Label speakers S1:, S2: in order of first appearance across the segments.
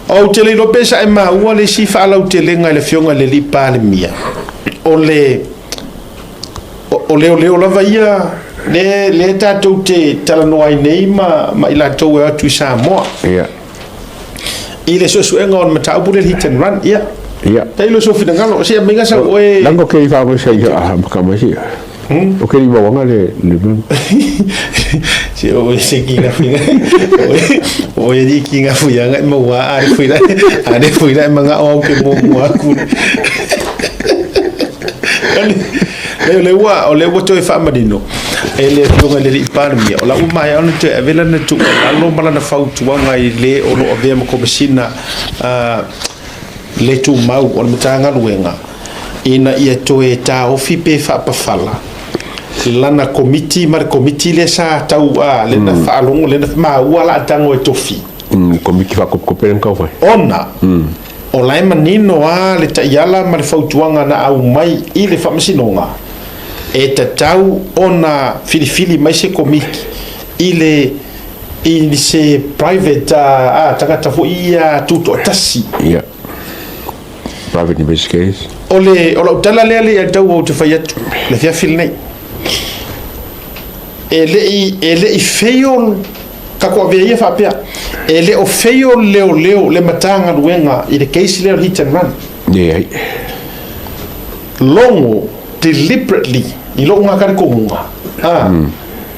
S1: Ou te le iloa pe sa e maua le isi faalautelega i le Afioga i le Alii Palemia, o le o leoleo lava ia lea lea tatou te talanoa ai nei ma i latou e o atu i Samoa. I le suesuega o le mataupu lea hit and run. Ia. Tailo so finagalo, se meinga sau oe.
S2: Lango ke i whango sa ia a maka mai sia. O ke i mawanga le le mea.
S1: Se o se ki nga fuinga. O e di ki nga fuianga i maua a le fuila. A le fuila i manga o au ke mo mua aku. Le le ua o le ua toe faamanino e le Afioga i le Alii Palemia, o la ua maea ona toe ave lana tuualalo ma lana fautuaga i le o lo o avea ma Komesina le tumau o le Matagaluega ina ia toe taofi pe faapafala lana komiti ma le komiti lea sa tau a lena faalogo lena maua la tago e tofi.
S2: Komiti faakopikope lena tau fai.
S1: Ona o la e manino a le taiala ma le fautuaga na aumai i le Faamasinoga, e tatau ona filifili mai se komiti i le i se private a tagata foi ia tutoatasi.
S2: Yeah. Private investigators.
S1: O le o lau tala lea le ia tau ou te fai atu le afiafi lenei. E le i fail kako avea ia faapea. E le o fail leoleo le Matagaluega i le case lea o le hit and run.
S2: Leai.
S1: Logo deliberately i lou ngakari-komuga.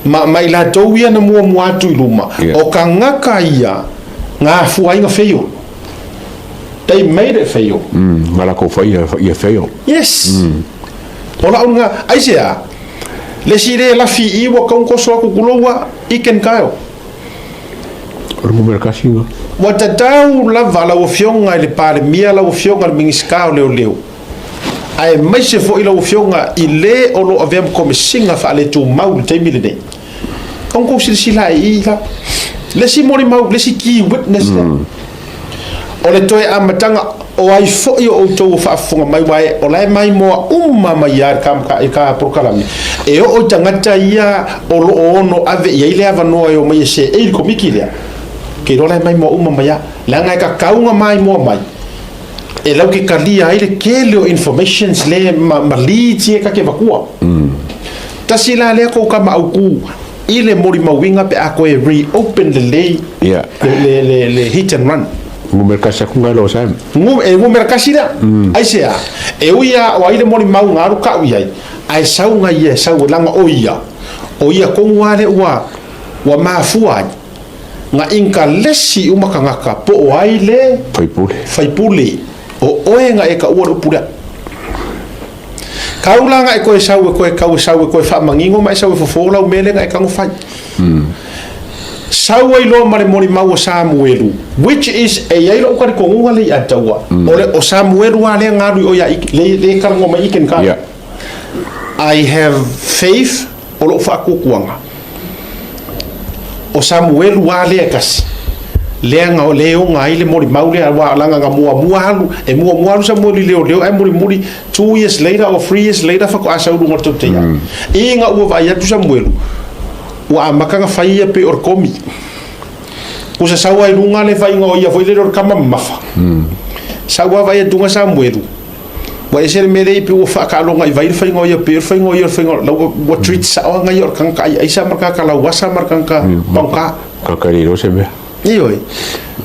S1: Ma i latou ia na muamua atu i luma, o kangaka ia nga fuaiga fail. They made it fail.
S2: Nga lakou fai ia fail.
S1: Yes. O lau nga, aisea, le si le lafi i ua kaunkoso aku kuloua, iken kaeo.
S2: O le numera kasi nga.
S1: Ua tatau lava lau Afioga i le Palemia, lau Afioga i le Minisita o Leoleo, aemaise foi lau Afioga i le o lo o avea ma Komesina faaletumau i le taimi lenei. Ka outou silasila ai i la le isi molimau, le isi key witness lea. O le toe amataga o ai foi o outou o faafofoga mai, aua o la e maimoa uma mai lava i ka polokalame, e oo i tagata ia o lo o ono ave i ai le avanoa e omai e seei le komiti lea, ke iloa la e maimoa uma mai lava, leaga e kakau na maimoa mai e lau ke kalia ai le tele o informations le ma leads ia ka ke vatua. Tasi la lea kou kama autu i le molimauina pe a koe reopen lelei le hit and run.
S2: Numera kasi aku ngai lo Sam.
S1: E numera kasi lea. Aisea, e ui a o ai le molimau nga alu kau i ai, ae sau nga ia e sau e langa o ia, o ia kogu a le ua mafua ai nga inkalesi uma kangaka po o ai le
S2: faipule.
S1: Faipule o oe nga e ka ua le upu lea. Kau la nga e koe sau e koe kau e sau e koe faamanino ma e sau e fofo lau mea lea nga e tago fai. Sau ai loa ma le molimau o Samuelu, which is e i ai lou talitonuga le ia taua, o le o Samuelu lava lea na alu i o ia le le talanoa mai i Ken Kala. I have faith o lou faatuatuaga. O Samuelu lava lea e tasi, lea na le oga ai le molimau lea, aua leaga na muamua alu, e muamua alu Samuelu i leoleo, ae mulimuli 2 years later or 3 years later faatoa sau i luga o le tauteia. Ina ua vaai atu Samuelu, ua amata na fai ia pei o le komi. Kusa sau ai luga le faiga o ia foi lele o le kama mamafa. Sau lava vaai atuga Samuelu, ua ese le mea lea pei ua faataaloga i vai le faiga o ia pei o le faiga o ia o le faiga o lau ua treat sao aga ia o le tagata aiaisa ma le tagata lauasa ma le tagata pagota.
S2: Kaka le iloa se mea.
S1: Ioe.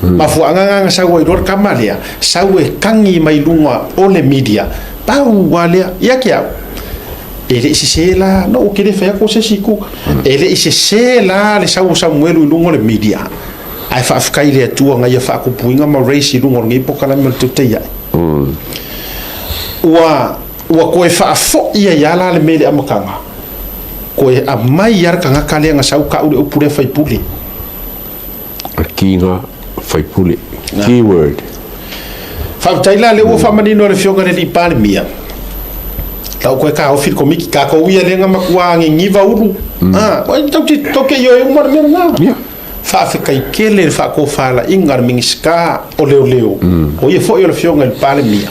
S1: Mafuaaga na na sau ai loa le kama lea, sau e kagi mai luga o le media, pau lava lea, ia te au. E le i sese la, no ou te le fai atu o se isi itu. E le i sese la le sau o Samuelu i luga o le media, ae faafetai i le Atua na ia faakupuina ma raise i luga o lenei polokalame o le teutai ae. Ua toe faafoi ai lava la le mea i le amataga, toe aumai lava le tagata lea na sau tau le upu lea faipule.
S2: Kiga faipule. Keyword.
S1: Faafetai la lea ua faamanino e le Afioga i le Alii Palemia, lau koe taofi le komiti, tatou ia lea na matua gigiva ulu, oi tou te tou te ioe uma le mea lena. Faafetai tele i le faatofalaiga a le Minisita o Leoleo, o ia foi o le Afioga i le Palemia.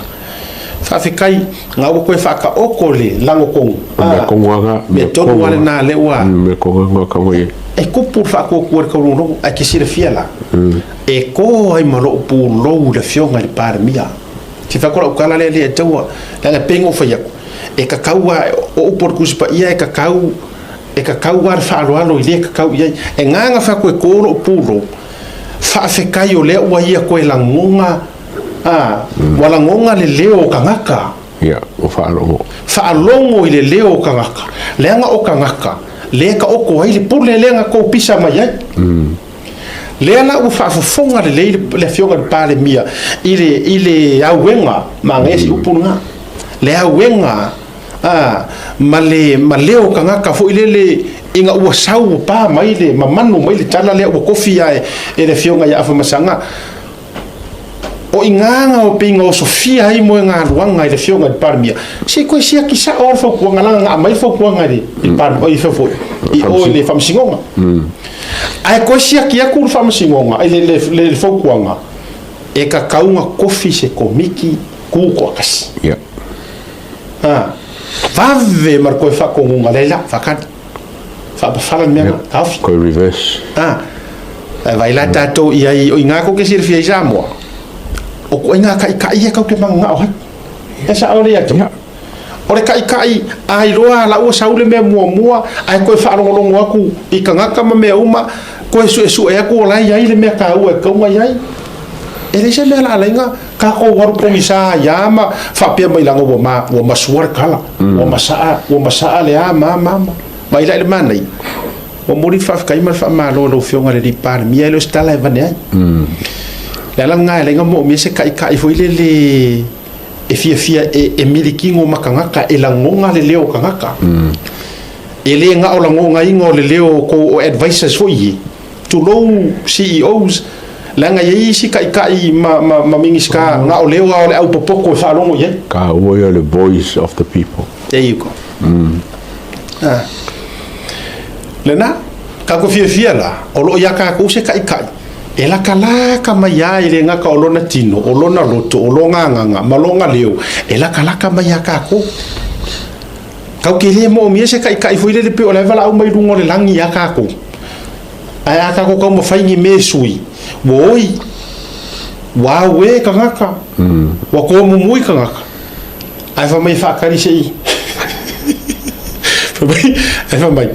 S1: Faafetai na ua toe faataoto le lagotonu.
S2: O mea tonu lava
S1: Mea tonu lava lena lea ua
S2: Mea tonu lava na tau ai.
S1: E tupu le faatuatua i le taulogologo, ae te silafia la, e to ai ma lou pulou i le Afioga i le Palemia. Se fai atu lau tala lea le taua, leaga e pei ona ou fai atu, e tatau lava, o upu a le Tusi Paia e tatau, e tatau lava le faaaloalo i le tatau i ai. E na ona fai atu e to lou pulou, faafetai o lea ua ia toe lagona, a, ua lagona le leo o tagata.
S2: Ia, ua faalogo.
S1: Faalogo i le leo o tagata, leaga o tagata lea e taoto ai le pule lea na tou pisa mai ai. Lea la ua faafofoga lelei le Afioga i le Palemia i le, i le auega, manaia si upu lena, le auega a, ma le, ma leo o tagata foi lele ina ua sau ua pa mai le, mamanu mai le tala lea ua tofi lava e le Afioga ia Afamasaga. O igaga o pei na osofia ai moegaluaga i le Afioga i le Palemia, se i toe siaki sao lava le fautuaga, leaga na aumai le fautuaga i le Palemia, oi foi i o i le Faamasinoga. Ae toe siaki atu le Faamasinoga, i le fautuaga, e tatau ona tofi se Komiti Tutoatasi.
S2: Ia.
S1: Vave ma le toe faatonuga, leai la, faatali. Faapafala le mea na, taofi.
S2: Koe reverse.
S1: Ah, ae vaai la tatou i ai, o i ina tou te silafia ai Samoa, o ituaiga taitai ia tou te mananao ai. E sao le atu. O le taitai, a iloa la ua sau le mea muamua, ae toe faalogologo atu i tagata ma mea uma, toe suesue atu o la e i ai le mea taua e tatau ona i ai. E leai se mea la ala ai ona tatou alu pogisa ai lava ma faapea mai leaga ua ma, ua masua le tala, ua masaa, ua masaa le a ma ma ma. Vaai la i le manaia, ua momoli le faafetai ma le faamalo i lau Afioga i le Alii Palemia, e le o se tala e avane ai. Le ala lena e ala ai ona moomia se taitai foi lele e fiafia e, e milikino ma tagata, e lagona le leo o tagata. E le na o lagonaina o le leo o tou o advisors foi ia, tulou CEOs, leaga e i ai isi taitai ma, ma, ma Minisita na o leo lava o le au popoto e faalogo i ai.
S2: Taua ia o le voice of the people.
S1: There you go. Ah. Lena, tatou fiafia la, o lo o iā tatou se taitai e latalata mai lava e le gata o lona tino, o lona loto, o lona agaga ma lona leo, e latalata mai iā tatou. Tatou te le moomia se taitai foi lele pei o la e valaau mai luga o le lagi iā tatou. Ae a tatou taumafai ni mea e sui, ua oi, ua auē tagata, ua toamumui tagata, ae fai mai e faatali se i fai mai, ae fai mai,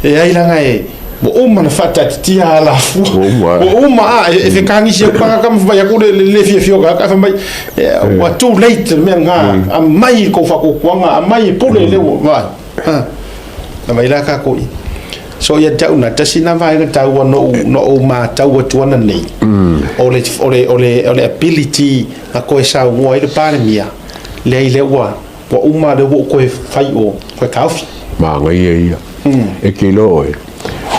S1: e ai leaga e ua uma ona faataatitia alafua,
S2: Ua uma,
S1: ua uma a, e fekagisi atu tagata ma fai mai atu le le fiafia o tagata, ae fai mai, ua too late le mea lena, aumai le tou faatuatuaga, aumai e pule lea ua, vaai. Na mai la tatou i. So ia te au na, tasi na vaega taua na ou, na ou matau atu ananei, o le, o le, o le, o le ability na toe saunoa ai le Palemia, leai lea ua, ua uma lea ua ou toe fai o, toe taofi.
S2: Manaia ia. E te iloa oe,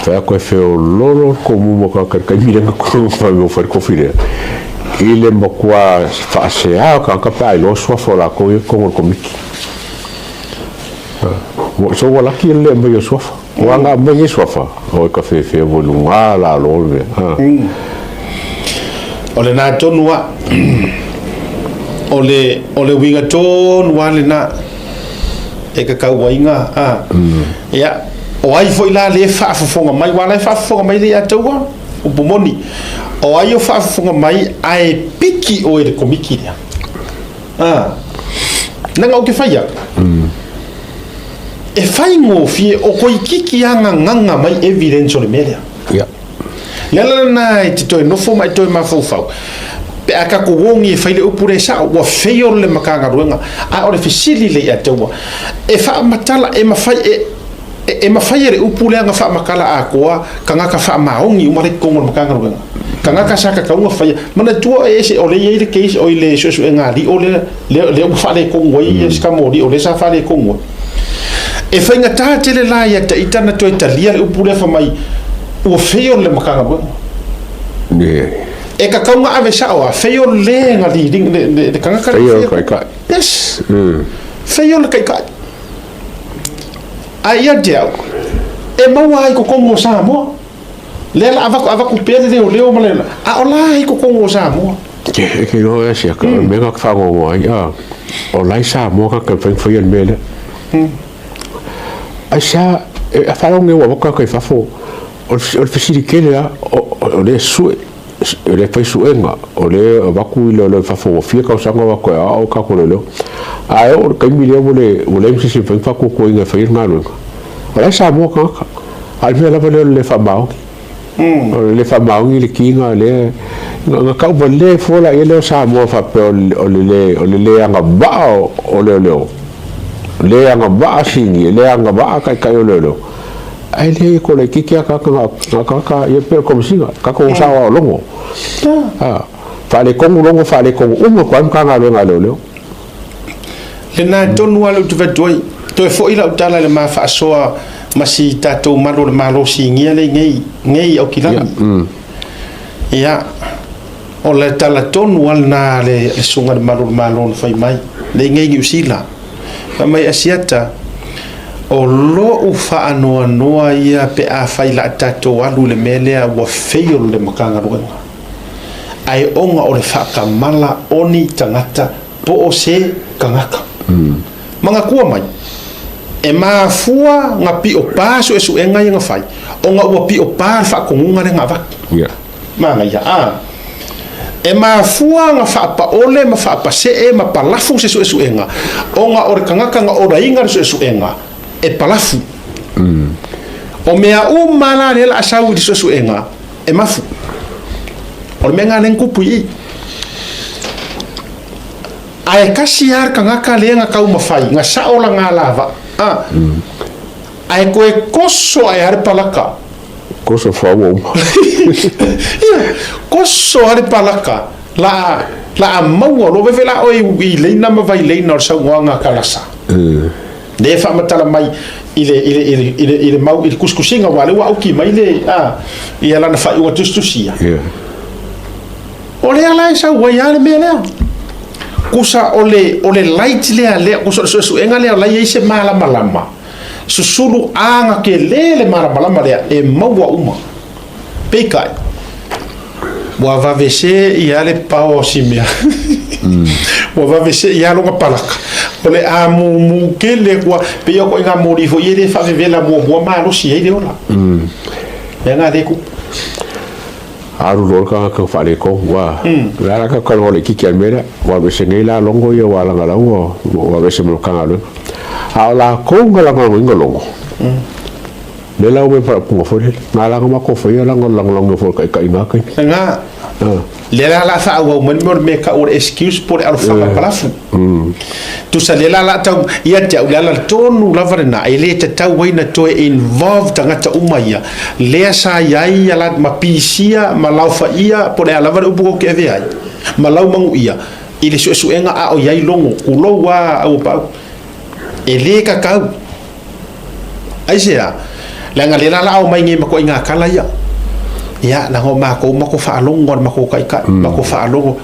S2: fai atu e feololo le komu mo ka ka taimi lea na fai mo fai le kofi lea. I le matua faasea o tagata pe a iloa suafa o latou ia i totonu o le komiti. So ua laki le le aumai o suafa. Ua na aumai ai suafa, o ka fefe ua luga lalo le mea.
S1: O lena tonu lava. O le, o le uiga tonu lava lena e kakau ai ga, a. Ia, o ai foi la lea e faafofoga mai, aua o la e faafofoga mai le ia te au lava, upu moni. O ai o faafofoga mai ae piki oe i le Komiti lea. A, leaga ou te fai atu, e faigofie o toeitiiti lava gagaga mai evidence o le mea lea.
S2: Ia.
S1: Le ala lena e te toe nofo ma e toe mafaufau, pe a tatou ogi e fai le upu lea e sao, ua fail le Matagaluega. A o le fesili lea ia te au, e faamatala, e mafai, e, E mafai e le upu lea ona faamatala atoa tagata faamaoni uma la i totonu o le Matagaluega. Tagata sa tatau ona faia. Manatua e ese o lea e i ai le case oi le suesuega a lio lea, lea, lea ua faaletonu ai mm. si tama o lea sa faaletonu ai. E faigata tele la ia te ita na toe talia le upu lea fai mai ua fail le Matagaluega.
S2: Yeah.
S1: E tatau ona ave sao a fail le na le, le, le, le tagata
S2: le fail.
S1: Yes. Fail le taitai. Ae ia te au, e maua ai i totonu o Samoa. Lea la avatu, avatu pea le leoleo ma le, a o la i totonu o Samoa.
S2: E ke iloa e sia ka mea ka whangongo ai, a, o lai Samoa ka kai whai whai mea lea. Ai sia, e a wharonge ua waka kai whafo, O le fesili tele lava, o lea e sue, o lea e fai suega, o lea e avatu i leoleo i fafo ua fia tausaga o atu e aoao tatou leoleo. Ae oo i le taimi lea ua leai ma se isi e mafai ona faatuatuaina e faia le galuega. O la e Samoa tagata, a o le mea lava lea o le le faamaoni. O le le faamaoni le kiga lea na tau valea fua la i ai lea o Samoa faapea o le le agavaa o leoleo, le agavaa sini, le agavaa taitai o leoleo. Ae leai e toa laitiiti lava tagata na o tagata ia pei o le Komesina, tatou saoao logo. Faaletonu logo, faaletonu uma atu lava Matagaluega a Leoleo.
S1: Lena tonu lava lea ou te fai atu ai. Toe foi lau tala i le ma faasoa ma si tatou malu o le Malo sinia lea i nei i Aukilani. Ia, o le tala tonu lava lena a le susuga i le malu o le Malo na fai mai, lea i nei i Niu Sila. Fai mai, Asiata, o lou faanoanoa ia pe afai o le a tatou alu i le mea lea ua fail le Matagaluega. Ae ona o le faatamala o ni tagata po o se tagata. Manatua mai, e mafua na pio pa suesuega ia na fai, ona ua pio pa le faatonuga lea na avatu. Manaia, a. E mafua na faapaole ma faapasee ma palafu se suesuega, ona o le tagata na olaina le suesuega, e palafu. O mea uma la lea o le a sau i le suesuega, e mafu. O le mea lena lea na tupu i i. Ae tasi lava le tagata lea na taumafai, na sao lana alavaa, a, ae toe toso ae lava le palaka.
S2: Toso faua uma.
S1: Ia, toso lava le palaka, la, la a maua loa, vaai la oe i leina ma vaileina o le saunoaga a Kalasa. Lea e faamatala mai i le, i le, i le, i le, i le mau, i le tusitusiga, aua o lea ua auki mai le, a, ia lana faaiuga tusitusia.
S2: Yeah.
S1: O lea la e sau ai lava le mea lea. Kusa o le, o le light lea, lea, kusa o le suesuega lea o la e i ai se malamalama, susulu aga tele le malamalama lea e maua uma. Peitai, ua vave se'i lava le pao o si mea. Ua vave se'i lava lona palaka. O le a mumu tele atu lava, pei o ituaiga moli foi ia e le faavevela muamua malosi ai le ola. Mea na lea e tupu.
S2: Alu loa le tagata ua faaletonu, ua o le a la tatou talanoa laitiiti i le mea lea, ua alu ese nei la logo ia ua alaga lau ua alu ese ma le Matagaluega. A o latou na lagolagoina logo, lea la ua omai ma faaupuga foi lele, na ala ona matou faia leaga o le lagolagoina foi o le taitai i na taimi.
S1: Lena, lea la o le a faaauau mai le mea o le mea e tau o le excuse po o le alofaga palafu. Tusa lea la o le a tau ia te au, o le ala tonu lava lena e le tatau ai ona toe involve tagata uma ia, lea sa i ai ia la, ma pisia ma laofaia po o le a lava le upu tou te avea ai, ma laumanuia i le suesuega a o i ai logo, tulou lava Auapaau. E le tatau. Aisea? Leaga lea la o le a omai nei ma ituaiga tala ia. Ia, leaga o matou matou faalogo i le matou taitai, matou faalogo.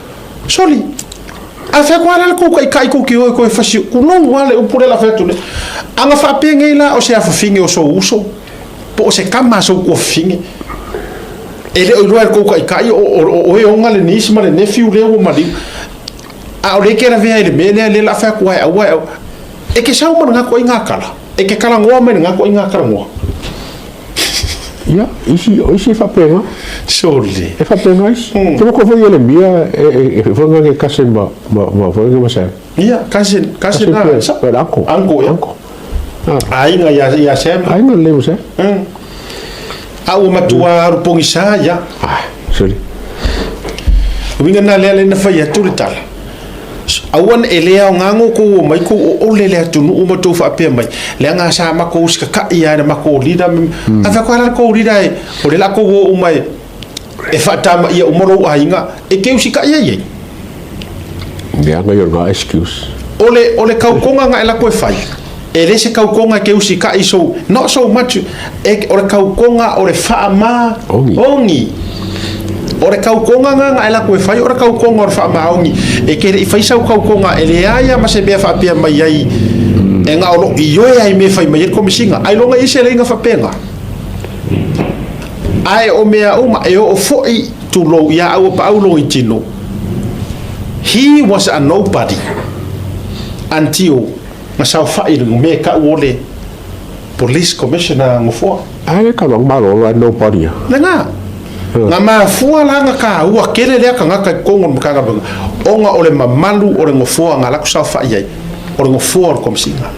S1: Soli! A fai atu lava la le tou taitai tou te o e toe fasi, tulou lava le upu lea o le a fai atu nei. A na faapea nei la o se afafine o sou uso, po o se tama a sou tuafafine, e le o iloa e le tou taitai o oe e ona le niece ma le nephew lea ua maliu, a o lea e te lavea i le mea lea, lea o le a fai atu ai, aua e aua. E te sau ma lena ituaiga tala, e te talanoa mai lena ituaiga talanoa.
S2: Ia, isi, o isi e faapena.
S1: Sole.
S2: E faapena isi. Te moko foi Ielemia e foi ngake cousin ma ma ma foi ma Sam.
S1: Ia, cousin, cousin na.
S2: Sa, uncle.
S1: Uncle, ia.
S2: Uncle.
S1: Aiga ia ia Sam.
S2: Aiga le ma Sam.
S1: A ua matua alu pogisa ia.
S2: Ah, sole.
S1: Uiga na lea le na fai atu le tala. Aua ne e le aoga ngo kou omai kou oole le atunuu ma tou faapea mai, leaga sa makou usikakaʻi a e le makou leader ma, a fai atu lava la le kou leader e, o lea o le a tou o uma e, e faatamaia uma lou aiga, e te usikaʻi ai ai.
S2: Leaga ia o lena excuse.
S1: O le, o le kaukoga na e lako e fai, e le se kaukoga e te usikaʻi so, not so much, e, o le kaukoga o le faama
S2: Ogi.
S1: ogi. O le kaukoga na na e lako e fai, o le kaukoga o le faamaoni. E ke leʻi fai sau kaukoga e leai a ma se mea faapea mai ai, e na o loo ioe ai mea e fai mai ai le Komesina. Ailoga i ai se leiga faapena. Ae o mea uma, e oo foi tulou ia Auapaau Logitino, he was a nobody until na saofai i le mea e tau o le Police Commissioner Nofoa.
S2: Ae le taulaga malolo ae nobody ia.
S1: Lena. Na mafua la na taua tele lea tagata i totonu o le Matagaluega ona o le mamalu o le nofoa na alu atu saofai ai, o le nofoa o le Komesina.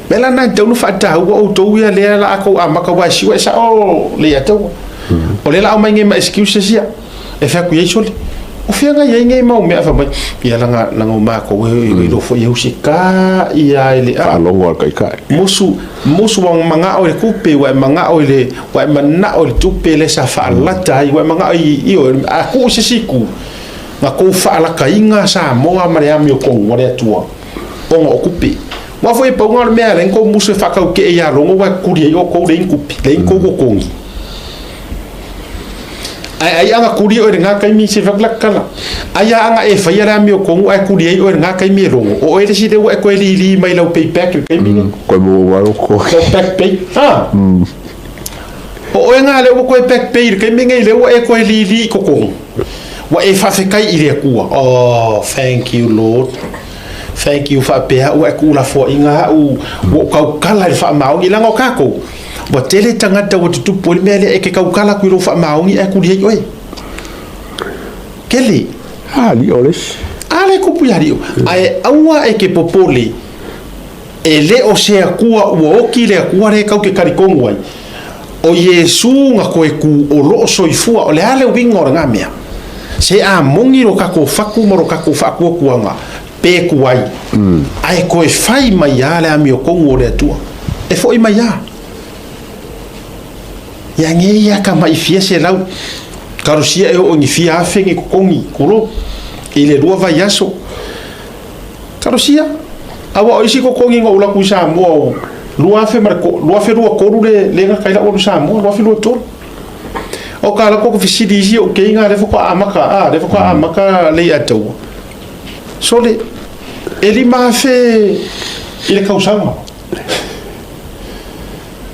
S1: O le mea la lena e tatau ona faataua outou ia lea la a tou amata aua e siua e sao le ia te ua. O lea la aumai nei ma excuses ia e fai atu i ai sole. O fea na i ai nei mau mea fai mai ia laga laga o matou e iloa foi e usitai lava i le
S2: Faalogo a le taitai.
S1: Musu musu ua manao i le tupe ua e manao i le ua e manao i le tupe lea sa faalata ai ua e manao i ioe a tuu i se isi itu na tou faalataina Samoa ma le amiotonu a le Atua ona o tupe. Aua foi e pau lena o le mea e ala ai ona tou musu e faatautee ia Logo aua e tuli ai outou leai ni tupe, leai ni tou totogi. Ae ai ana tuli oe i lena taimi se fai atu la tatala. Ai a ana e faia le amiotonu ae tuli ai oe i lena taimi e Logo, o oe le isi lea ua e toe lili mai lau pay back i le taimi lenei.
S2: Koe maua lou totogi.
S1: Lau back pay. Ha? O oe na lea ua toe back pay i le taimi lenei lea ua e toe lili i totonu. Ua e faafetai i le Atua. Oh, thank you Lord. Thank you faapea ua e tuulafoaiina au, ua ou tautala i le faamaoni, leaga o tatou, ua tele tagata ua tutupu ai le mea lea, e te tautala atu i lou faamaoni ae tuli ai oe. Tele.
S2: A alii o le isi.
S1: A le tupu ia alii. Ae aua e te popole, e le o se Atua ua oti le Atua lea tatou te talitonu ai, o Iesu na toe tu o lo o soifua. O le a le uiga o lena mea? Se a moni lo tatou fatu ma lo tatou faatuatuaga pe tuai, ae toe fai mai lava le amiotonu o le Atua. E foi mai lava. Ia nei ia tamai fia selau, talosia e oo i ni fia afe ni totogi, tulou, i le lua vaiaso. Talosia, aua o isi totogi na ou alu atu i Samoa o 2000 ma le 2023 le le gata ai lau alu i Samoa, 2023. O ka lako ko fesili isi o keinga le faatoa amata, a le faatoa amata le Leiataua. Sole, e 5,000 i le tausaga.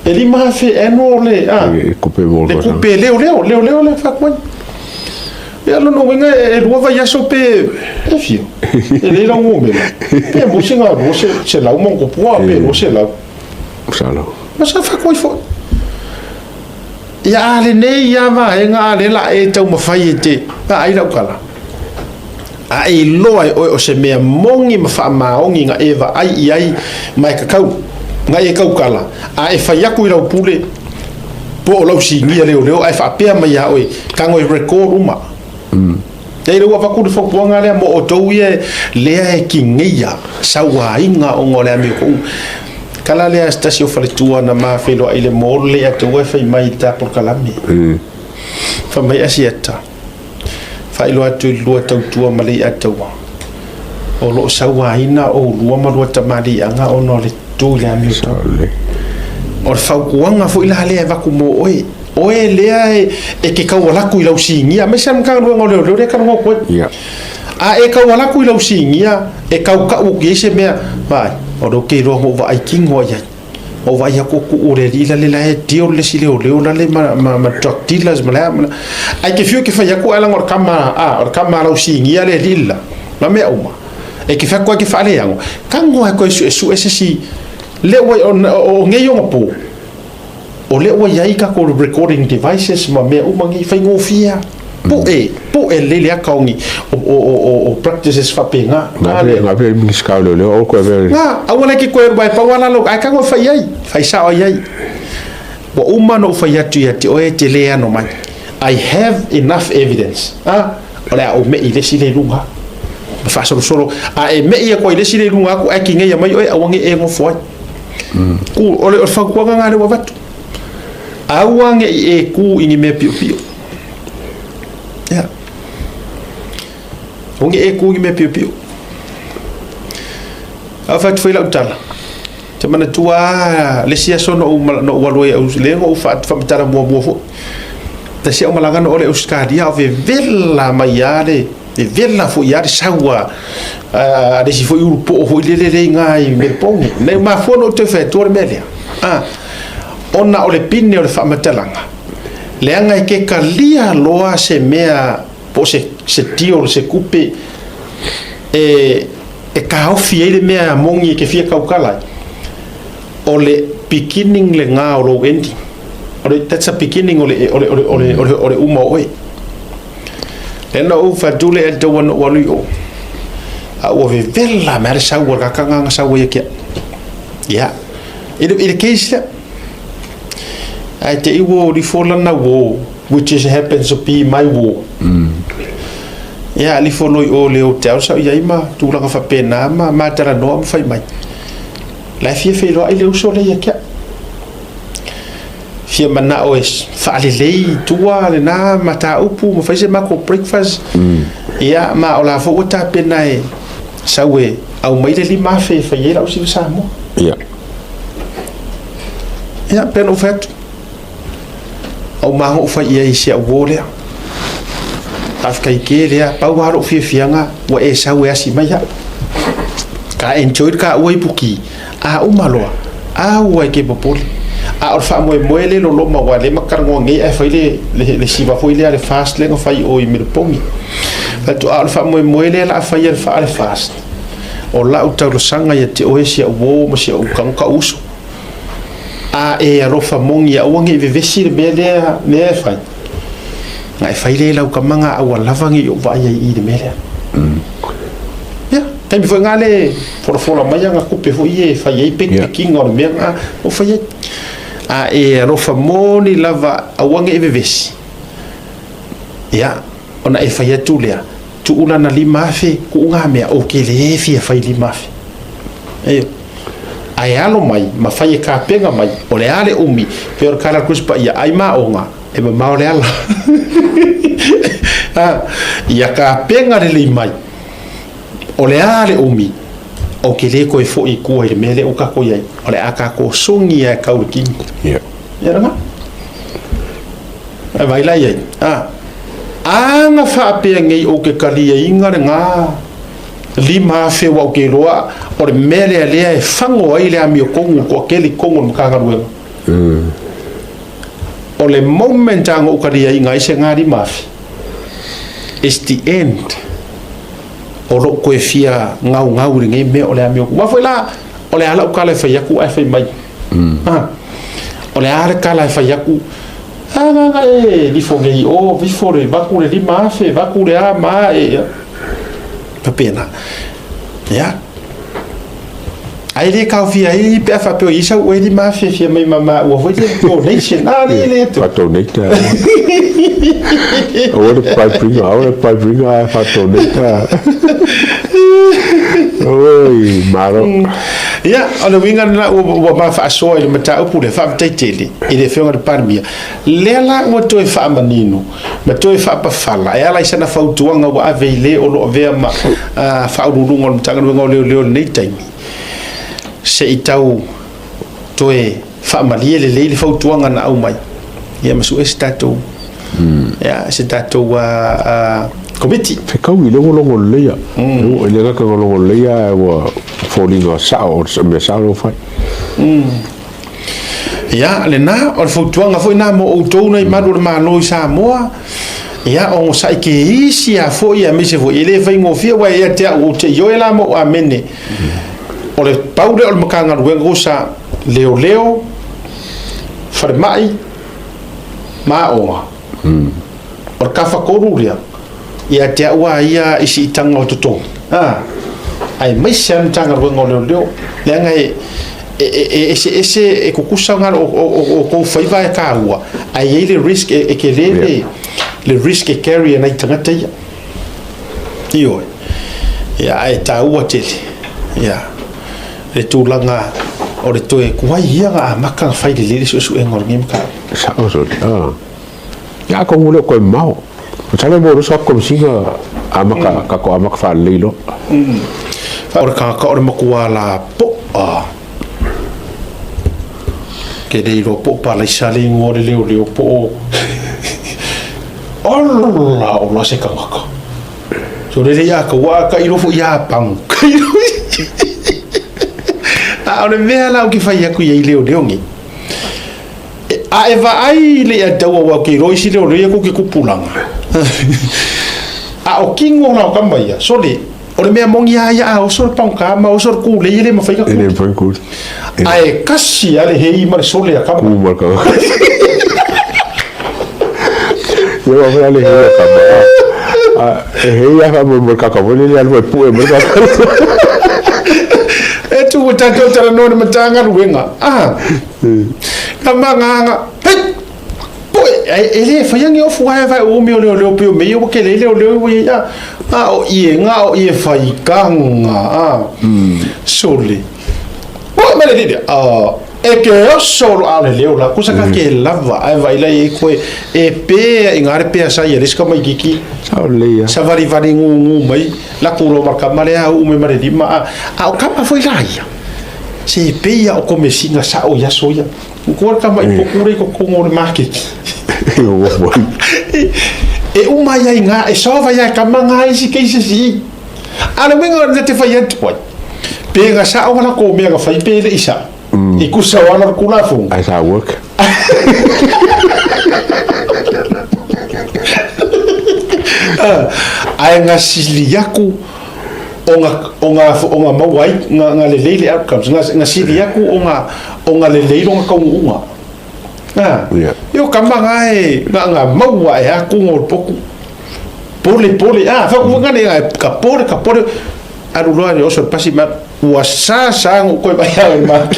S1: E 5,000 annual le, a,
S2: Le kupe mo
S1: le kupe leo leo, leo leo le whakuai. Ia lona uiga e lua vaiaso pe, e fia, e lei lau ngomela. Pe mo se ngā lua se, se lau mo kopua, pe lua se lau.
S2: Salo.
S1: Ma sa whakuai foi. Ia a lenei ia vaega a le la e taumafai e te, a ai lau kala. A e iloa e oe o se mea moni ma faamaoni na e vaai i ai ma e kakau, na e taukala, a e fai aku i lau pule, po o lau sinia leoleo ae faapea mai iā oe, tago e record uma. E le ua avatu le fautuaga lea mo outou ia lea e kigeia sauaina ona o le amiotoʻu. Kala lea se tasi o faletua na ma feiloai i le mall lea taua e fai mai i le ta polokalame. Fai mai Asiata, faailoa atu i le lua tautua ma le iataua, o lo o sauaina oulua ma lua tamaliiaga ona o le tu i le amiotonu. O le fautuaga foi la lea e avatu mo oe, oe lea e te tau alu atu i lau sinia, aemaise lava le Matagaluega o Leoleo lea e talanoa atu ai. A e tau alu atu i lau sinia, e tau tau atu i ai se mea, vaai, o lea ou te iloa na ou vaai kino ai ai. Ou vaai atu tuu le alii lale la e deal le isi leoleo lale ma, ma, ma drug dealers ma le a ma le a. Ae te fiu e te fai atu ae leaga o le tama, a, o le tama a lau sinia le alii lela, ma mea uma. E te fai atu ae te faaleago, tago lava e toe suesue se isi, lea ua, o, o nei ona po, o lea ua i ai tatou recording devices ma mea uma nei, faigofie lava. Pue, pue lelei le aka o ni, o, o, o, o practices faapena.
S2: Na vea, na vea i Minisita o Leoleo, o koe vea.
S1: Na, aua le ke koe alu ai, pau lava lalo, ae tago e fai i ai, fai sao i ai. Ua uma ona ou fai atu ia te oe e te le ano mai. I have enough evidence. A, o le a ou me'i i le isi lea i luga. Ma faasolosolo. A e me'i atu ai i le isi lea i luga atu, ae kigeia mai oe, aua ne i e nofo ai. Ku, o le, o le fautuaga lena lea ua avatu. Aua ne i e ku i ni mea piopio. Ia. Aua ne i e ku i ni mea piopio. A o fai atu foi lau tala, te manatua lava le isi aso na ou, na ou alu ai lea na ou faamatala muamua foi. Tasi au malaga na oo i le Ausetalia, o vevela mai lava le, vevela foi lava le sau a, a le isi foi ulupoo foi lele lea i ina i Melbourne. Na mafua ona ou toe fai atua le mea lea, a, ona o le pine o le faamatalaga, leaga e ke talia loa se mea po o se, se deal, se tupe e, e taofi ai le mea moni e te fia tautala ai, o le. beginning lena o lou ending. O le, that's a beginning o le, o le, o le, o le, o le, o le uma o oe. Lea na ou fatu le e taua na ou alu i o. A ua vevela mai le sau o le kakanga na sau ai ia ke au. Ia, i le, i le case lea. Ae te i ua lifo lana uo, which is happens to be my uo. Ia, lifo loa i o le hotel sa ou i ai ma tulaga faapena ma ma talanoa ma fai mai. La e fia feiloai le uso lea ia te au. Fia manao e faalelei i tua lena mataupu ma fai se matou breakfast. Ia, ma o la foi ua tapena e sau e aumai le $5,000 e fai ai lau siva Samoa.
S2: Ia.
S1: Ia, pei ona ou fai atu, au mago ou fai i ai i si au uo lea. Faafetai tele lava, pau lava lou fiafiaga ua e sau e asi mai au. Ka enjoy le kaua i Puki, a uma loa, aua e te popole. A o le faamoemoe lea i loloma aua o lea ma te talanoa nei ae fai le, le, le siva foi lea le fast lea na fai i o i Meleponi. Fai atu, a o le faamoemoe lea o le a faia le faa le fast, o lau talosaga ia te oe si au uo ma si au tagata uso, A e alofa moni aua ne i vevesi le mea lea, lea e fai. Na e fai lea i lau tama na aua lava ne i ou vaai ai i le mea lea. Ia, taimi foi na le folafola mai ana tupe foi ia e fai ai pekpekiga o le mea na o fai ai. A e alofa moni lava aua ne i vevesi. Ia, ona e fai atu lea, tuu lana $5,000, tuu ngā mea, ou te le fia fai $5,000. Ioe. Ae alo mai ma fai e kapena mai, o le a le umi, pei o le kala a le Tusi Paia, ai ma oga, e mamao le ala. A, ia kapena lelei mai, o le a le umi, ou te le toe foi i tua i le mea lea ua tatou i ai, o le a tatou sogi lava e tau le kini.
S2: Ia.
S1: Ia lena. E vai la i ai. A, ana faapea nei ou te taliaina lena $5,000 ua ou te iloa o le mea lea lea e fago ai le amiotonu toatele i totonu o le Matagaluega. O le moment lava na ou taliaina ai se na $5,000, it's the end o lou toe fia gaugau i lenei mea o le amiotonu. Aua foi la, o le a lau tala e fai atu ae fai mai. O le a le tala e fai atu, a na na e lifo nei i o, lifo le vaku le $5,000, vaku le a ma a e, faapena. Ia. Ai le taofia ai pe a faapea o i ai sau oe $5,000 fia mai ma maua foi le donation. A le le atu.
S2: Fa-donate. Aua le bribery, aua le bribery ae fa-donate. Oi, malo.
S1: Ia, o le uiga lena ua ma faasoa i le mataupu lea, faafetai tele i le Afioga i le Palemia. Lea la ua toe faamanino ma toe faapafala e ala i sana fautuaga ua ave i le o lo o avea ma Faauluuluga o le Matagaluega o Leoleo i lenei taimi, se i tau toe faamalie lelei le fautuaga na aumai, ia ma sue se tatou, ia, se tatou Komiti.
S2: Fekaui lea ua logo lelei a. E le gata ina logo lelei ae ua foliga sao o le mea sao lea ua fai.
S1: Ia, lena, o le fautuaga foi lena mo outou nai malu o le Malo i Samoa, ia, onosai ke isi a foi aemaise foi, e le faigofie, aua ia te au ou te ioe la ma ou amene. O le pau lea o le Matagaluega o sa leoleo, falemai, ma aoga. O le tafatolu lea, ia te au a ia i siitaga o totogi, a, aemaise lava le Matagaluega o Leoleo, leaga e, e, e eseese, e tutusa o, o, o tou faiva e taua, ae i ai le risk, e, e tele le, le risk e carry e nai tagata ia. Ioe. Ia, ae taua tele, ia, le tulaga o le toe tuai ia na amata na fai lelei le suesuega o lenei mataupu.
S2: Sao, sole. Ah. Ia atonu e le o toe mamao. Masalo mo loso atu Komesina amata, tatou amata faalelei loa.
S1: O le tagata o le matua lapoa. Ke le iloa po o Palaisa le igoa o le leoleo po o Ola ola se tagata. So lele ia ka ua ka ilo fo ia pangu. A o le mea la o ke fai aku ia i leoleo nei. A e vaai i le ia tau aua ke iloa isi leoleo ia ku ke kupulaga. A o kino la o kama ia, sole. O le mea moni lava ia, a oso le pagota ma oso le kūlei, e le mafai ona
S2: E le mafai ona kuli.
S1: Ae kasi lava le hei ma le sole a kama.
S2: Kū ma le kama. Ia ua fai le hei a kama. E hei lava faamoemoe le kaka foi lele alu e pue mai le kaka.
S1: E tu ua tatou talanoa i le Matagaluega, a, kama agaga, hei! Poe, e le faia ni ofu ae vai umi o leoleo pei o mea ua kele leoleo ua iai a a o ie nga o ie faikanga a sole. Poe mai le lili a e ke oso lo a le leo la kusa ka ke lava ae vai la i koe e pe i ngā re pea sa ia leska mai kiki.
S2: Sao lelei ia.
S1: Sa vari vari ngu ngu mai la kulo marka male a ume mare lima a a o kama foi la ia. Se pe ia o komesina sa o ia so ia. Ko le tama i pokure ko kongo le maketi. E uma ai ai ngā, e solve ai ai kama ngā isi cases i. A le uiga o le te whai atu ai. Pe nga sa o la ko mea nga whai pe le isa. I kusa o ala kula fo.
S2: Ai sa work.
S1: Ai nga sili aku o nga o nga o nga maua ai nga nga lelei le outcomes nga nga sili aku o nga o nga lelei longa kaunuuga a
S2: yeah.
S1: Io kama nga e nga nga maua e aku ngo poku pole pole a fa ku nga ne ka pole ka pole alu loa le oso pasi ma ua sa sa ngo koe vai au ma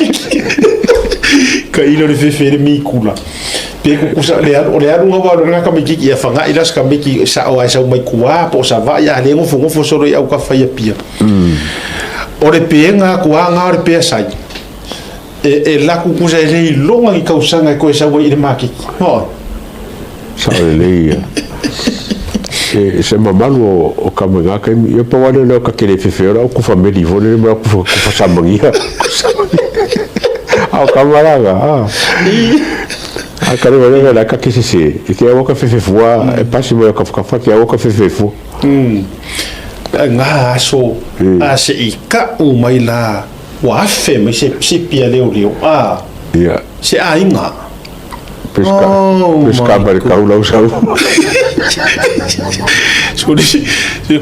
S1: ka ilo le fefe le mikula pe ku kusa le alu o le alu nga wa nga ka miki ia fanga ila ska miki sa o ai sa mai kua po sa va ia le ngofo ngofo solo i au ka fai pia o le pe nga ku nga o le pe sai e e laku kusa e le iloga i kausaga e koe sau ai i le maketi. Oi.
S2: Sao lelei ia. E se mamalu o, o kama i ngā kaimi, ia pa wale leo ka kele fefe ora o kufa meli fo lele mea kufa, kufa samangia. A o kama laga, a. A kare wale wale ka kese se, e ke awa ka fefe fua, e pasi mai o ka whakawha ke awa ka fefe fua.
S1: Ngā aso, a se i ka'u mai la, Ua afe mai se sipi a leoleo, a,
S2: Ia.
S1: se aiga.
S2: Pesca,
S1: Oh
S2: pesca
S1: my
S2: mai le kau lau sau.
S1: Sole, se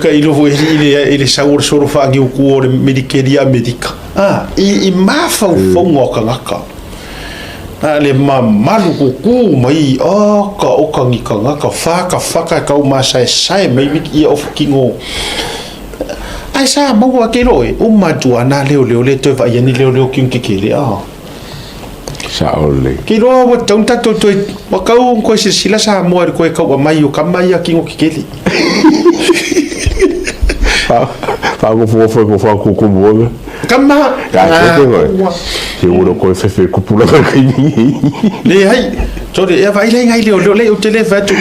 S1: ka ilo foi i le, i le sau o le solo whaangiuku o le Medikeria Amerika. A, i, i mafaufauga o kangaka. A, le mamalu kuku mai, a, ka oka ni kangaka, whaka whaka e kau masaesae mai miki ia ofu kingo. Ae sa maua ake loa e uma atu ana leoleo le toe vaai ani leoleo ki kekele a.
S2: Sao lelei.
S1: Ke iloa ua tatau ona tatou toe ua kau ona koe silasila Samoa i le koe kau'a mai o kama ia ki ngo kekele.
S2: Faagofogofoe ko whakukumuanga.
S1: Kama!
S2: Ka te koe. Te uro koe whewhe kupulanga kai ni.
S1: Leai, sorry, e vaai lai ngai leoleo lea ou te le fai atu,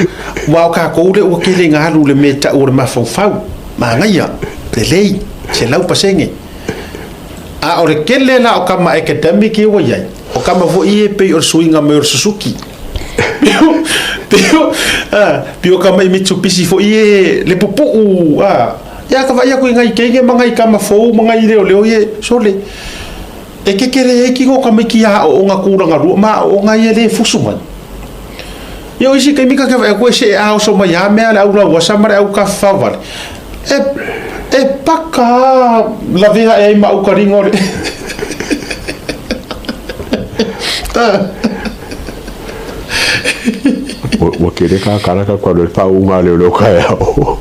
S1: aua o kakou lea ua kele ina alu i le mea e tau o le mafaufau. Manaia, lelei, 100%. A o le kele la o kama academic ia ua i ai, o kama foi ia e pei o le suiga mai o le Suzuki. Pei o, a, pei o kama i Mitsubishi foi ia e le pupuu, a, ia ka vaai atu i nai teine ma nai kama fou ma nai leoleo ia, sole, e kekele ai kino o tamaiti aooga tulaga lua ma aooga ia le fusu mai. Ia o isi taimi ta te vaai atu e see a oso mai lava mea a le au lauasa ma le au tafafao vale. E, e paka a lavea ae ai ma au kaliga o le
S2: Ua kele ka kanaka kua le faauuga a leoleo kaeao.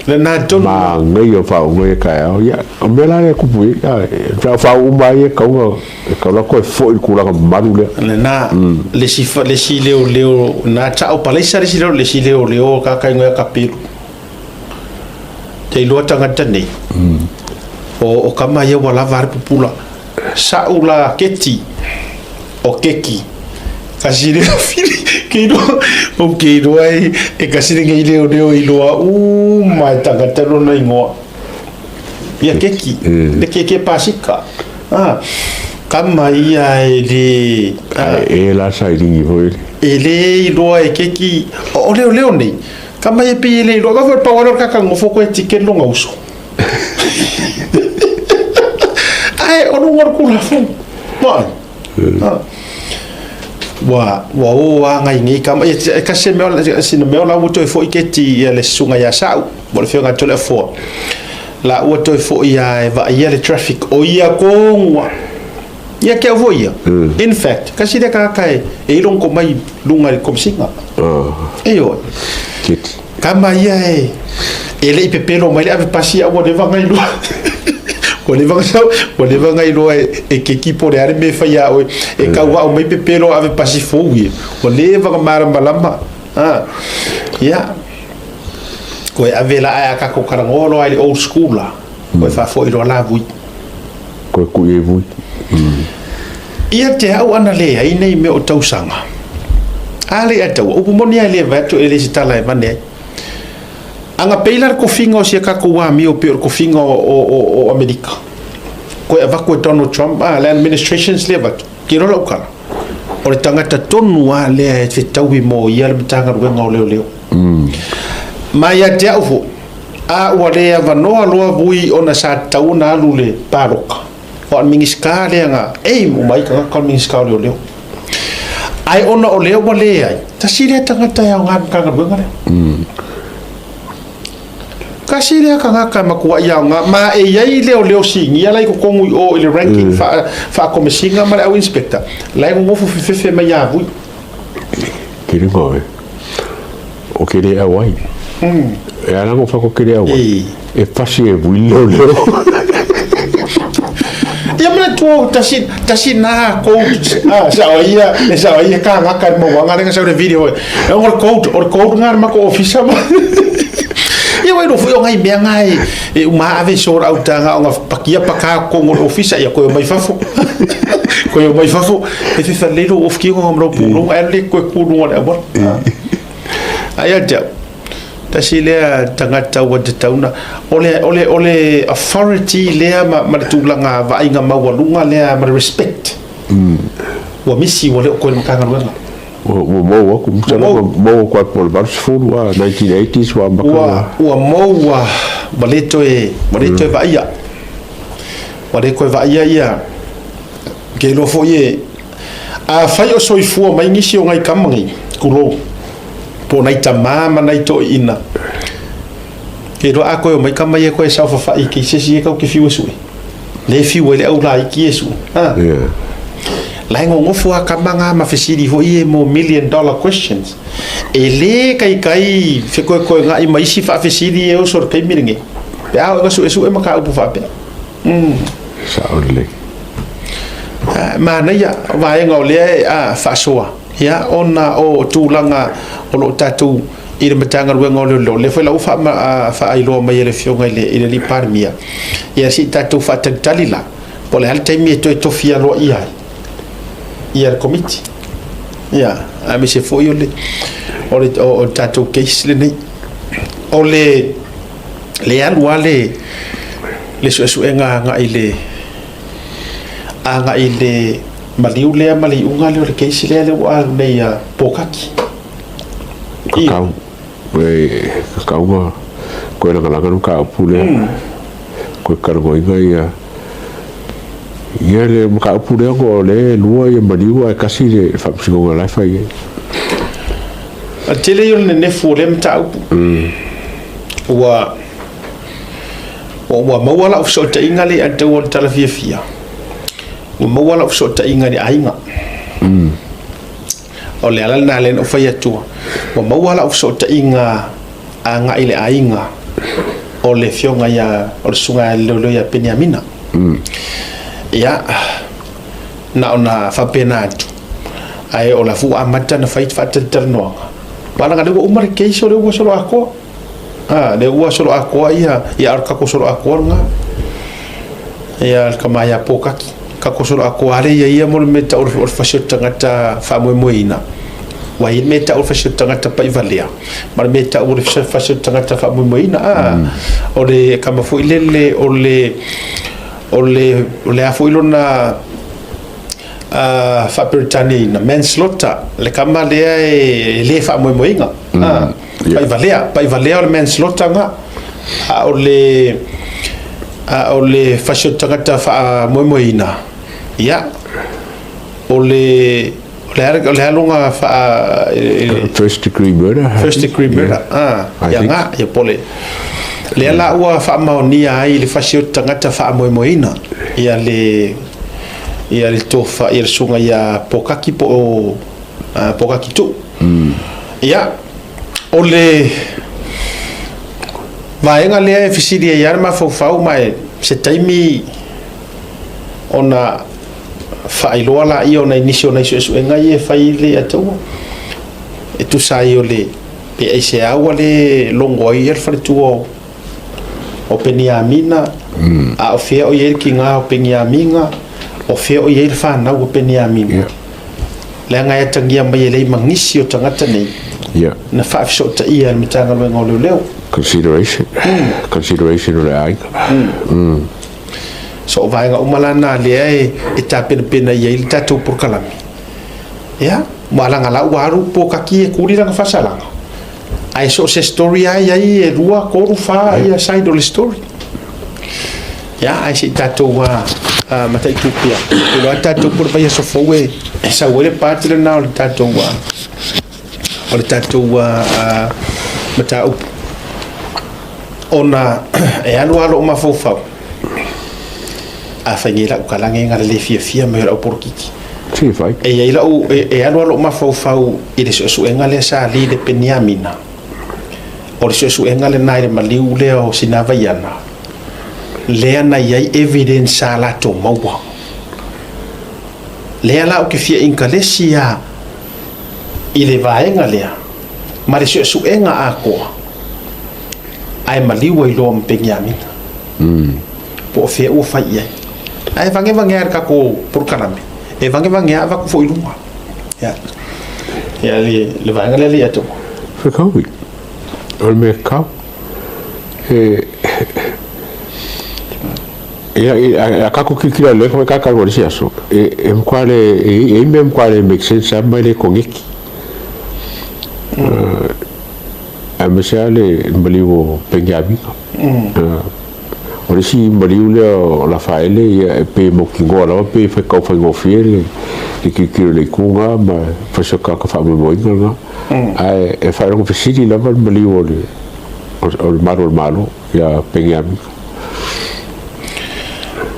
S1: Lena tonu.
S2: Manaia o faauuga ia kaeao. Ia, o mea la lea e kupu i ai, e faauu mai e kauga E kau la koe foʻi i le kulaga mamalu lea.
S1: Lena, le isi, le isi leoleo, na tao palaisa le isi leo, le isi leoleo ka ka ingoa kapelu. Te iloa tagata nei. O, o kama ia ua lava a le pupula. Sa'u la keti, o keki. Kasi le fili, ke iloa, o ke iloa e, e kasi le nei leoleo e iloa uma e tagata lona ingoa. Ia keki, le keke pasika. Ah, kama ia e le...
S2: Ah, e la sa i ringi foi le.
S1: E le iloa e keki, o leoleo nei, kama ia pei e le iloa, ka foi pau ale o le kakagofo koe tike longa uso. Ae, o luga o le kulafono. Mai. Ah. Ua, ua o a ngai nei kama, e kasi se mea, sina mea o la ua toe foi keti ia le susuga ia Sa'u, po o le Afioga ia Toleafoa. La ua toe foʻi a e vaaia le traffic o ia tonu a. Ia te au foi ia. In fact, kasi lea tagata e e i lona tomai luga i le Komesina. Ioe. Tama ia e e le i pepelo mai le ave pasi a ua leva ona iloa. Ua leva ona sau, ua leva ona iloa e e keki po o le a le mea e fai ia oe. E tauao mai pepelo ave pasi fou ia. Ua leva ona malamalama. A. Ia. Koe ave la ae a tatou talanoa loa i le old school la, koe faafoi loa la vui.
S2: Koe kui e vui.
S1: Ia te au ana leai nei mea o tausaga. A le a taua, upu moni a e le vae atu e le se tala e vane ai. Aga pei la le kofiga o sia tatou amio pei o le kofiga o, o, o, o Amerika. Koe avatu e Donald Trump, a, le administrations le avatu. Ke iloa lau tala, o le tagata tonu a lea e fetaui mo ia le Matagaluega o Leoleo. Ma ia te au foi, a ua le avanoa loa vui ona sa tatau ona alu le paloka, o le Minisita lea na aim uma ai tagata o le Minisita o Leoleo. Ae ona o lea ua leai, tasi lea tagata e aoga i le Matagaluega lea. Tasi lea tagata e matuai aoga, ma e i ai leoleo sinia la i totonu i o i le ranking faa-Komesina ma le au inspector, la e nonofo fefefe mai ia Vui.
S2: Ke runga oe, o ke le auai. E ala ngo whako ke le auai. E pasi e vui leoleo.
S1: Ia manatua tasi tasi na code ah sa o ia e sa o ia ka ngaka mo wanga lenga sa le video e o le code o le code nga ma ko ofisa ma ia wai no fui o ngai mea ngai e uma ave so rau tanga o nga pakia paka ko ngo ofisa ia ko mai fafo ko mai fafo e fe fa lelo of ki ngo mro pu lo ale ko ku lo le awa ai a te tasi lea tagata ua tatau na o le o le o le authority lea ma, ma le tulaga vaaiga maualuga lea ma le respect ua misi ua le o koe le Matagaluega.
S2: Ua mou aku, masalo ua mou aku ai po o le 80 a, 1980s ua amata
S1: Ua ua mou ua ua le toe ua le toe vaaia. Ua le toe vaaia ia ke iloa foi e afai o soifua mai nisi o nai tama nei, tulou, po o nai tamā ma nai toeaiina, ke iloa a koe omai tama ia koe saofafai i se isi e tau te fiu e sue. Le fiu ai le au laiti e sue. Ha?
S2: Yeah.
S1: La e gogofo a tama ngā ma fesili foi e mo million dollar questions. E le kaikai fekoekoega'i ma isi faafesili e oso i le taimi lenei. Pe a oo ina suesue mataupu faapea.
S2: Sao lelei.
S1: Manaia vaega o lea e faasoa ia ona o tulaga o lo o tatou i le Matagaluega o Leoleo, lea foi la ua faailoa mai e le Afioga i le Alii Palemia, ia se i tatou faatalitali la, po o le a le taimi e toe tofi aloaia ai ia le Komiti. Ia, aemaise foi o le o le o le tatou case lenei. O le le alu lava le le suesuega agai i le agai i le maliu lea ma le iuga lea o le case lea lea ua alu nei ia Pōkaki.
S2: Kakau. E kakau ma koe lagalaga le mataupu lea. Koe talanoaina ia ia le mataupu lea ona o lea e lua ia maliu ae tasi le faamasinoga la e fai ai.
S1: A tele ia o le nenefu o lea mataupu. Ua ua maua lau fesootaiga le a tau o le tala fiafia. Ua maua lau fesootaiga i le aiga. O le ala lena lea na ou fai atu, ua maua lau fesootaiga agai i le aiga o le afioga ia, o le susuga ia leoleo ia Peniamina. Ia, na ona faapena atu, ae o la foi ua amata ona fai faatalatalanoaga, aua leaga o lea ua uma le case o lea ua solo atoa. A, lea ua solo atoa ia, ia a o le tatou solo atoa lena. Ia le tama ia Pōkaki. Tatou solo atoa lea ia ia mo le mea tau o le fasi o le tagata faamoemoeina. Ua i ai le mea tau o le fasi o le tagata paivalea, ma le mea tau o le fasi o le tagata faamoemoeina. A, o le tama foi lele o le, o le, o le a foi lona faa-Peretaniaina, manslaughter, le tama lea e le faamoemoeina. A, paivalea, paivalea o le manslaughter na. A o le, a o le fasi o le tagata faamoemoeina, ia, o le, o le a, o le a lona faa...
S2: First degree murder.
S1: First degree murder, a, ia nga, ia po o le... Lea la ua faamaonia ai le fasi o tagata faamoemoeina ia le ia le tofa ia le susuga ia Pokaki po o Pokaki Tuu. Ia, o le vaega lea e fesili ai lava le mafaufau ma e se taimi ona faailoa laia o nai nisi o nai suesuega ia e fai i le Ataua e tusa ai o le pe aisea ua le logo ai le faletua o Peniamina, a o fea o i ai le tiga o Peniamina, o fea o i ai le fanau o Peniamina. Leaga e atagia mai e leai ma nisi o tagata nei na faafesootaia e le Matagaluega o Leoleo.
S2: Consideration. Consideration o le aiga.
S1: So o vaega uma la na lea e tapenapena i ai le tatou polokalame. Ia, ua laga la ua alu pokaki e kuli lana faasalaga. Ae so o se story lava e i ai e 2, 3, 4 ia side o le story. Ia, ae se i tatou mataitu pea. Ou te iloa tatou po o le vaiaso fou e sau ai le part lena o le tatou o le tatou mataupu. Ona e alu lava lou mafaufau, afai nei lau tala nei na le le fiafia mai o le au polokiki.
S2: Si fai.
S1: E i ai lau, e alu lava lou mafaufau i le suesuega lea sa li le Peniamina. O le suesuega lena i le maliu lea o Sinavaiana, lea na i ai evidence sa latou maua. Lea la ou te fia inkalesi lava i le vaega lea ma le suesuega atoa, ae maliu ai loa ma Peniamina. Po o fea ua fai i ai. Ae vagevagea le tatou polokalame, e vagevagea avatu foi i luga. Ia, ia le vaega lea le ia te
S2: Fekaui, o le mea kau. E, ia, a kako kikira le koe kaka le si aso. E mkwa le, e me mkwa le make sense a mai le kongeki. Aemaise lava le maliu o Peniamina. O le isi maliu lea o Lafaele, ia, e pei e mautinoa lava pe fai tau faigofie le tilotilo i le itu lena ma fai se tagata faamoemoeina lena. Ae e faailoga fesili lava le maliu o le o le malu o le Malo ia Peniamina.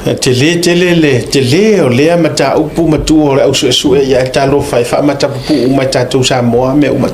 S1: E tele tele le tele o lea mataupu matua o le au suesue, ia ae talofa e faamatapupuu uma e tatou Samoa mea uma.